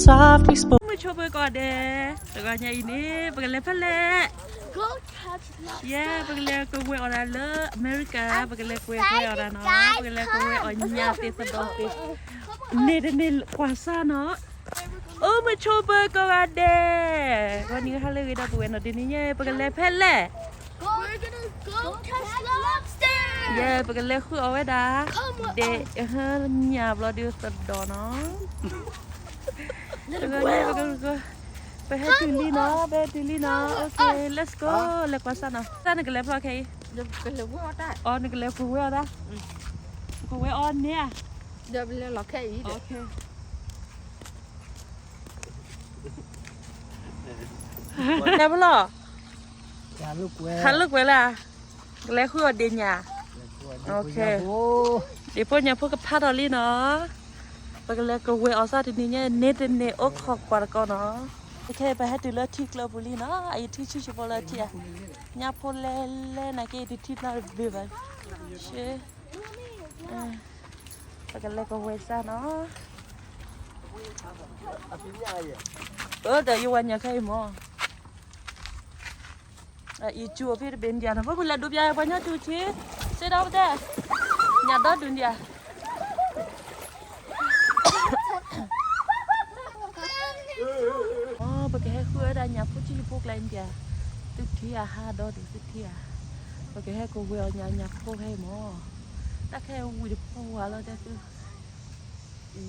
မုၢ်ဆိပၢၤကိးဂၤဒဲး, တဂီၤညါအံၤန့ၣ် ပကလဲၤဖဲလဲၣ်. ယဲ ပကလဲၤကဝဲၤအီၣ်တၢ်လၢအမဲရကၤ, ပကလဲၤကဝဲၤအီၣ်တၢ်နီၤ, ပကလဲၤကဝဲၤအီၣ်ညၣ်သ့ၣ်သဒီးသ့ၣ်, န့ၢ်တန့ၢ်ကွၢ်စၢ်နီၤ. အိၣ်မုၢ်ဆိပၢၤကိးဂၤဒဲး, ဂီၤနံၤဟါလၢအဂ့ၤ ဒီပုၢ်ဝဲၢ်နီၤ, တနံၤညါပကလဲၤဖဲလဲၣ်. ယဲ ပကလဲၤဃုအီၣ်ဝဲဒၣ် ဒဲး, ညၣ်ဘျီဒုးသဒီးနီၤ. တဂီၤညါပက, ပဟဲတုၤလံနီၤ, ပဟဲတုၤလံနီၤ. Okay, let's go. လဲၤကွၢ်စၢ်နီၤ, တၢ်နကလဲၤဖျီခဲအံၤ, အီ နကလဲၤကဝဲၤအီၣ်တၢ်, ကဝဲၤအီၣ်န့ၢ်ဧါ. ဒီးပလဲၤလီၤခဲအံၤဒီး, လဲၤဖဲလဲၣ်. ဟးလိာ်ကွဲလၢ, ကလဲၤဃုအီၣ်ဒဲးညၣ်, ဒဲးဖိညၣ်ဖိကဖးထီၣ်လံနီၤ. ပကလဲၤကဝဲၤအီၣ်စၢ်တနံၤညါ, န့ၢ်တန့ၢ်အိၣ်ခိးကွၢ်တကီနီၤ. ခဲအံၤပဟဲတုၤလၢထံကျိပူၤလံနီၤ, အအံၤထံဆူၣ်ဆူၣ်ဖိလၢထံဧါ, ညၣ်ဖိလဲၤလဲၤနာ်က့ တထံၣ်နီတဘ့ၣ်ဘၣ်. ပကလဲၤကဝဲၤစၢ်နီၤ. အၢ ဒီးယဝၤညၣ်ခဲအံၤမၢ်, အံၤစူၤအီၤဖဲတဘ့ၣ်ဒံးနီၤ, ပကလဲၤဒိးပျၢ်ပှၤညီစူၤဆံ, စ့ဒီးပတဲ, ညၣ်ဒီဒူၣ်ဒံးဧါ. ပကဟဲဃုဝဲဒၣ်ညၣ်ဖိဆံးဖိကျါအံၤဒံးဧါ, သုထံၣ်ဧါဟးဒီဒူၣ်သုထံၣ်ဧါ. ပကဟဲကဝဲၤအီၣ်ညၣ်ညၣ်ဖိဖဲအံၤမၢ်, တၢ်ခဲအံၤဝံၤတပူၤဧါလီၤတဲသု. အိ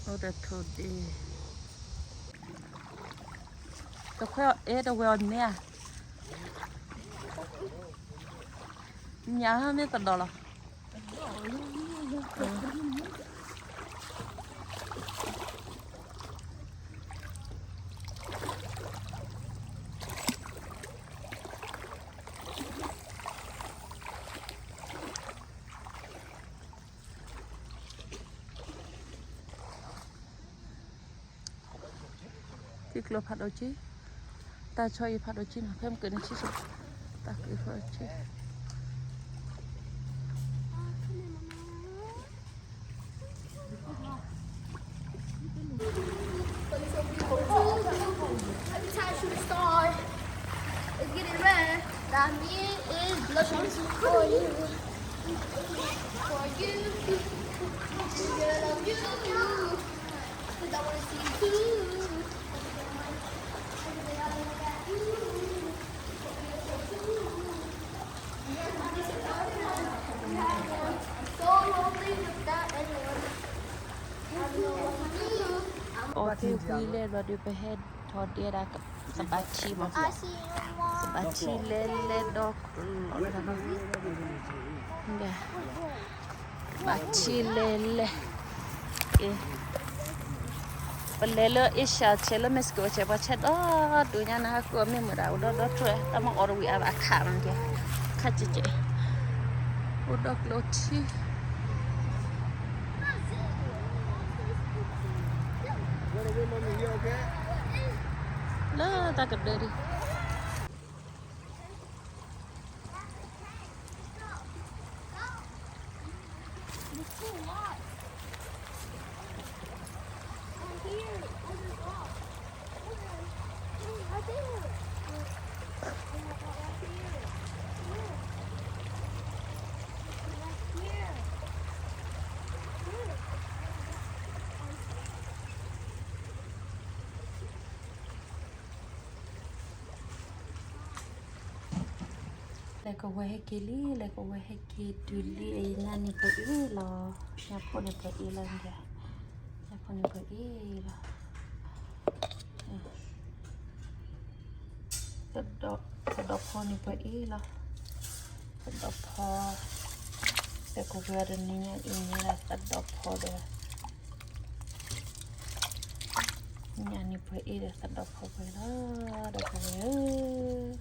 ၣ်တထိၣ်ဒ့, တခွဲအီၤအဲၣ်တဝဲအီၤန့ၣ်ဧါ, ညၣ်ဟါမ့ၢ်သဒီးလီၤ. ထံကျိဖးဒိၣ်က့, တၢ်ဆီအံၤဖးဒိၣ်က့နီၤ, ဖဲမ့ၢ်က့ၤန့ၣ်ဆံးဆံး, တၢ်က့ၤဖးဒိၣ်က့. Every time I shoot a star, it's getting red. That mean it's blushing for you. For you. Girl, I love you. 'Cause I wanna see you too. So lonely without anyone. I don't know what to do. အီၣ်သံဝံၤလဲၣ်ဘျီဒီး ပဟဲထီၣ်ဒဲဒၣ် ကဘၣ်ထံမး, ကဘၣ်ထံလဲၤလဲၤဒီးကျီၢ်, ဘၣ်ထံလဲၤလဲၤ, ပလဲၤလၢအ့ရှၢၣ်ဆဲးလၢ Mexico ဆဲး ပှၤဆဲးဒီဒူၣ်ညါန့ၣ် ဟးဃုအီၣ်မ့ၢ်မုာ်ဒၣ် အိၣ်ဒီးဒီထၢၣ် တၢ်မ့ၢ်အီၣ်တဝံၤအါဘၣ်အခးမးကဲ, ခးကဲကဲ, အိၣ်ဒီးကျိထံ လၢတၢ်ကဒၢဒံး. Like a wehekili, like a wehekituli, a nanipui lo, Japanese pui lo, Japanese pui lo. Thado, thado pho ni pui lo. Thado pho. Like a wehekili, thado pho de. ညၣ်န့ၣ်ပှဲၤအ့ၣ်ဒီးသဒီၣ်ဖိပှဲၤလီၤ ဒီပုၢ်ဝဲၢ်ဧၢ.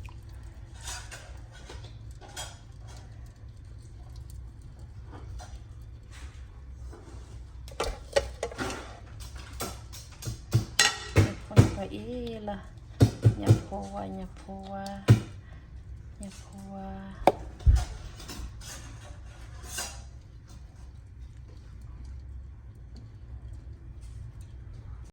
ဖိန့ၣ်ပှဲၤအ့ၣ်လီၤ. ညၣ်ဖိဝါ ညၣ်ဖိဝါ ညၣ်ဖိဝါ.